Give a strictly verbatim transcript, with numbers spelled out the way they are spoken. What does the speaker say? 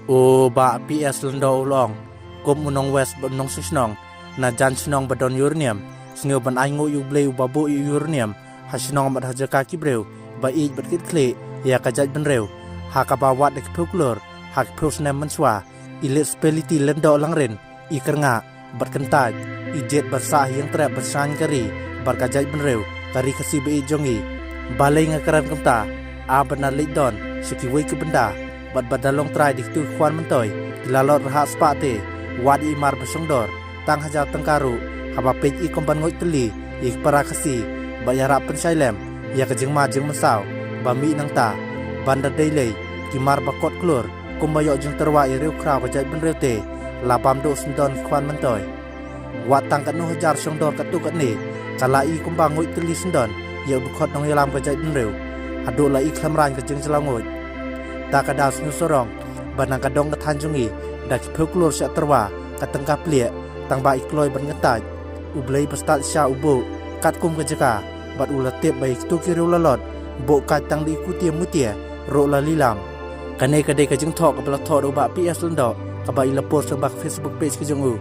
U Bah P S Lyngdoh u la ong, kum u nong West bad u nong shnong, na jan shnong ba don uranium, sngew ban ai nguh ïa U Blei uba buh ïa u uranium ha shnong bad ha jaka ki briew ba ïeit bad kit khlieh ïa ka jaitbynriew, ha kaba wat da ki phew klur ha ki phew snem mynshuwa, i Late Spelity Lyngdoh Langrin i kyrngah bad kyntait, i jied bad sah ha ïingtrep bad shngaiñ ka ri bad ka jaitbynriew, ka ri Khasi ba ïeit jong ngi. Balei nga kren kumta? Ap ba na leit don sha kiwei ki bynda bad ba da long trai da kitu ki khwan myntoi, ki la lor rhah spah te, wat ïa i mar ba shongdor tang hajar tyngka ruh, haba peit i kum ban nguid tylli ïa ki para Khasi, ba ïarap pynshai lem ïa ka jingma jingmynsaw ba mih nangta. Ban da dei lei, ki mar ba kot klur kumba ïoh jingtyrwa ïa riewkhraw ka jaitbynriew te, la bam duh syndon ki khwan myntoi. Wat tang katno hajar shongdor katto katne, ka la i kumba nguid tylli syndon ïa u dkhot nongïalam ka jaitbynriew, haduh la i khlem rain ka jingjlaw nguid. Ta ka daw sngewsarong ba nang ka dong ka thaiñ jong ngi, da ki phew klur shah tyrwa ka tyngka plieh, tang ba i kloi ban kyntait. U Blei ba stad sha u buh katkum ka jaka, bad u la tip ba ïa kitu ki riew lalot buh kat tang da i kutia mutia ruh la lilam. Kane ka dei ka jingthoh kaba la thoh da u Bah P S Lyngdoh, kaba i la post ha ka Facebook page ka jong u.